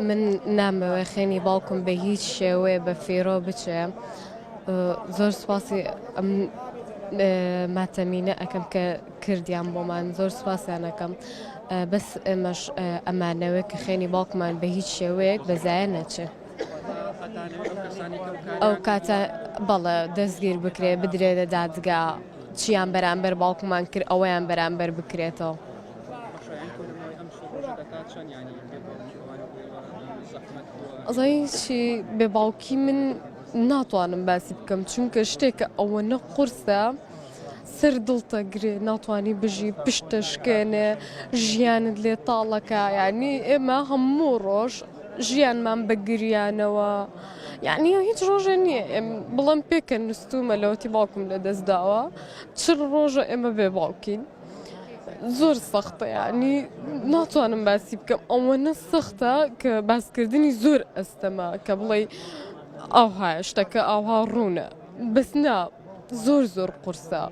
من نامەوێ خێنی باوکم بە هیچ شێوەیە بە فیرۆ بچێ زۆر سوپاسی ئەم ماتەمینە ئەەکەم کە کردیان بۆمان زۆر سوپاسیان ئەەکەم بەس ئێمەش ئەمانەوێت کە خێنی باوکمان بە هیچ شێوەیەک بەزایە نەچێ. ئەو کاتە بەڵێ دەستگیر بکرێ بدرێنە دادگا چیان بەرامبەر باوکمان کرد ئەوەیان بەرامبەر بکرێتەوە. ئەزانی چی بێ باوکی من ناتوانم باسی بکەم چونکە شتێکە ئەوەنە قورسە سەر دڵتە گرێ ناتوانانی بژی پشتە شکێنێ ژیانت لێ تاڵەکە یعنی ئێمە هەموو ڕۆژ ژیانمان بە گریانەوە یعنی هیچ ڕۆژێ نییە ئێم بڵم پێکە نووسومە لەوەتی باوکم لە دەست داوە چ ڕۆژە ئێمە بێ باوکین زۆر سەختە یعنی ناتوانم باسی بکەم ئەوەنە سەختە کە باسکردنی زۆر ئەستەمە کە بڵێ ئاوها شتەکە ئاوها ڕوونە بەس نا زۆر زۆر قورسە.